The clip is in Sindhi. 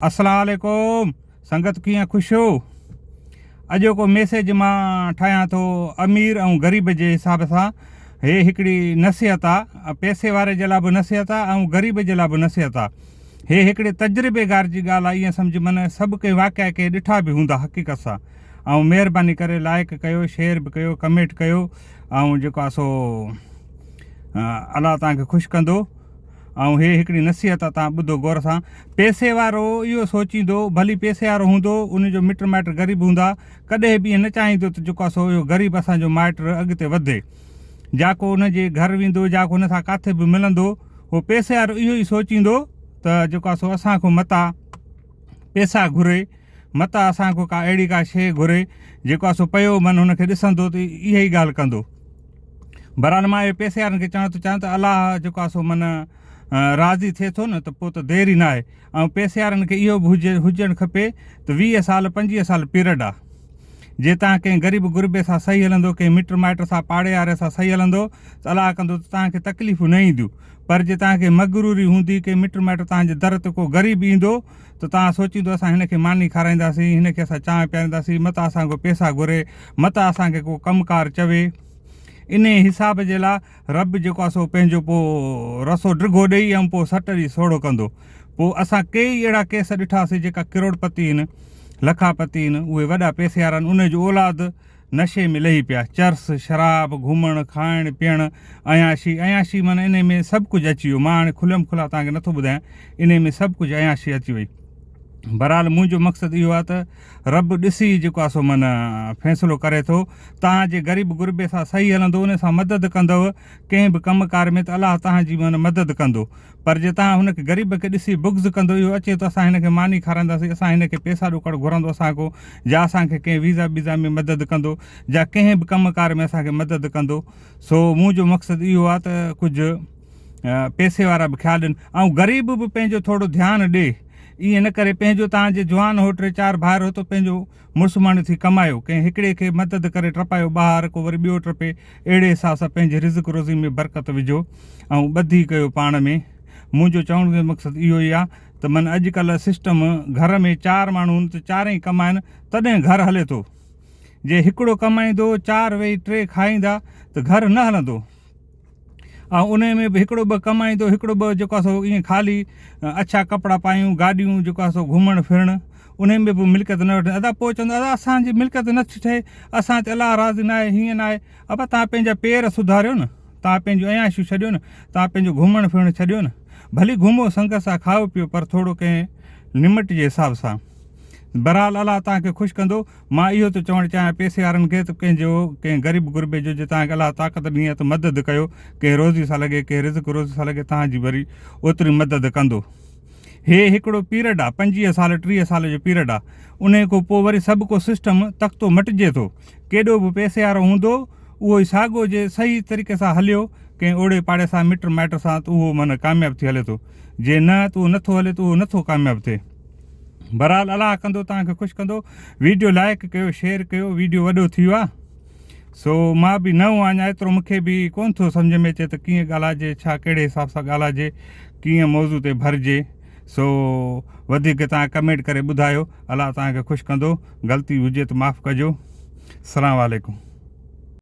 اسلام عليڪم سنگت ڪيئن خوش هو اڄوڪو ميسيج مان ٺاهيان ٿو امير ۽ غريب جي حساب سان هي هڪڙي نصيحت آ پئسي واري جي لاء به نصيحت آ ۽ غريب جي لاء به نصيحت آ هي هڪڙي تجربيگار جي ڳالهه آ ائين سمجھ من سڀ ڪنهن واقعا ڪنهن ڏٺا به هوندا حقيقت سان ۽ مهرباني ڪري لائڪ ڪيو شيئر به ڪيو ڪمينٽ ڪيو ۽ جيڪو آ سو الله توهان کي خوش ڪندو ۽ هي هڪڙي نصيحت آ توهان ٻڌو غور سان. پئسي وارو اهو سوچيندو ڀلي پئسي وارو هوندو ان جو مٽ مائٽ غريب هوندا ڪڏهن به ائين نه چاهيندو ته جيڪو آ سو اهو غريب اسان جو مائٽ اڳتي وڌي جا ڪو ان جي گهر ويندو جا ڪو ان سان ڪاٿي به ملندو هو پئسي وارو اهو ئي سوچيندو ته جيڪو آ سو اسان کان متان پئسا گهري متان اسان کان ڪا اهڙي ڪا شيء گهري جيڪو آ سو پيو من هن کي ڏسندو ته اها ئي ڳالهه ڪندو. بھرحال مان اهي پئسي وارن کي چوڻ ٿو چاهيان ته الله جيڪو آهي سو من راضي ٿئي ٿو نه ته پوء ته دير ئي نه آهي ۽ پئسي وارن کي اهو به هجي هجڻ کپي ته 20 سال 25 سال پيرڊ آ جي تان ڪنهن غريب غربي سان صحيح هلندو ڪنهن مٽ مائٽ سان پاڙي واري سان صحيح هلندو ته الله ڪندو ته تان کي تڪليفون نه اينديون پر جي تان کي مغروري هوندي ڪنهن مٽ مائٽ تان جي در تي ڪو غريب ايندو ته تان سوچيندو اسان هن کي ماني کارائينداسين هن کي اسان چانهه پيارينداسين متان اسان کان پئسا گهري متان اسان کي ڪو ڪم ڪار چوي. انهيء حساب جي لاء رب جيڪو آهي سو پنهنجو پوء رسو ڊگهو ڏئي ۽ پوء سٽ ڏئي سوڙهو ڪندو. پوء اسان ڪيئي اهڙا ڪيس ڏٺاسين جيڪا ڪروڙ پتي آهن، لکا پتي آهن، اهي وڏا پئسيار آهن، انهي جو اولاد نشي ۾ لهي پيا، چرس، شراب، گهمڻ، کائڻ، پيئڻ، عياشي، عياشي معنيٰ انهي ۾ سڀ ڪجهه اچي ويو، مان هاڻي کليم کلا توهان کي نٿو ٻڌايان، انهي ۾ سڀ ڪجهه عياشي اچي وئي. بهرحال منهنجو مقصد اهو آهي ته رب ڏسي جيڪو آهي سو من فيصلو ڪري ٿو. توهان جي غريب غربي سان صحيح هلندو ان سان مدد ڪندؤ ڪنهن به ڪم ڪار ۾ ته الله توهان جي من مدد ڪندو. پر جي توهان هن کي غريب کي ڏسي بغض ڪندو اهو اچي ٿو اسان هن کي ماني کارائينداسين اسان هن کي پيسا ڏوڪڙ گهرندو اسان کان جا اسان کي ڪنهن ويزا ٻيزا ۾ مدد ڪندو جا ڪنهن به ڪم ڪار ۾ اسان کي مدد ڪندو سو منهنجو مقصد اهو آهي ته ڪجهه پيسي وارا به خيال ڏين ۽ غريب به پنهنجو ٿورو ڌيان ڏي. ائين نه ڪري پنهنجو تان جي جوان هو ٽي چار ڀائر هو ته پنهنجو مڙس ماڻهو ٿي ڪمايو ڪنهن هڪڙي کي مدد ڪري ٽپايو ٻاهر ڪو وري ٻيو ٽپي اهڙي حساب سان پنهنجي رزق روزي ۾ برڪت وجهو ۽ ٻڌي ڪيو پاڻ ۾ منهنجو چوڻ جو مقصد اهو ئي آ ته من اڄ ڪلهه سسٽم گهر ۾ چار ماڻهو هن ته چارئي ڪمائن تڏهن گهر هلي ٿو جي هڪڙو ڪمائيندو چار ويهي ٽي کائيندا ته گهر نه هلندو. ۽ انهي ۾ به هڪڙو ٻه ڪمائيندو هڪڙو ٻه جيڪو آهي سو ائين خالي اڇا ڪپڙا پايون گاڏيون جيڪو آهي سو گهمڻ ڦرڻ انهي ۾ به ملڪيت نه وٺن ادا پوء چوندو ادا اسان جي ملڪيت نه ٿي ٺهي اسان تي الله راضي نه آهي هيئن نه آهي ابا تان پنهنجا پير سڌاريو نه تان پنهنجون عياشيون ڇڏيو نه تان پنهنجو گهمڻ ڦرڻ ڇڏيو نه ڀلي گهمو سنگت سان کائو پيو پر ٿورو ڪنهن لمٽ جي حساب سان بهرحال الله توهان کي خوش ڪندو. مان اهو ٿو چوڻ چاهيان پئسي وارن کي ته ڪنهن جو ڪنهن غريب غربي جو جي توهان کي الله طاقت ڏني آهي ته مدد ڪيو ڪنهن روزي سان لڳي ڪنهن رزق روزي سان لڳي توهان جي وري اوتري مدد ڪندو. هي هڪڙو پيرڊ آ 25 سال 30 سال جو پيرڊ آ انهي کان پوء وري سڀ ڪو سسٽم تختو مٽجي ٿو ڪيڏو به پئسي وارو هوندو اهو ئي ساڳو جي صحيح طريقي سان هليو ڪنهن اوڙي پاڙي سان مٽ مائٽ سان ته اهو معنيٰ ڪامياب ٿي هلي ٿو جي نه ته اهو نٿو هلي ته اهو نٿو ڪامياب ٿئي. بھرحال الله ڪندو توهان کي خوش ڪندو ويڊيو لائڪ ڪيو شيئر ڪيو ويڊيو وڏو ٿي ويو آ سو مان به نئون آهيان ايترو مونکي به ڪون ٿو سمجھ ۾ اچي ته ڪيئن ڳالهائجي ڇا ڪهڙي حساب سان ڳالهائجي ڪيئن موضوع تي ڀرجي سو وڌيڪ توهان ڪمينٽ ڪري ٻڌايو الله توهان کي خوش ڪندو غلطي هجي ته معاف ڪجو السلام عليڪم.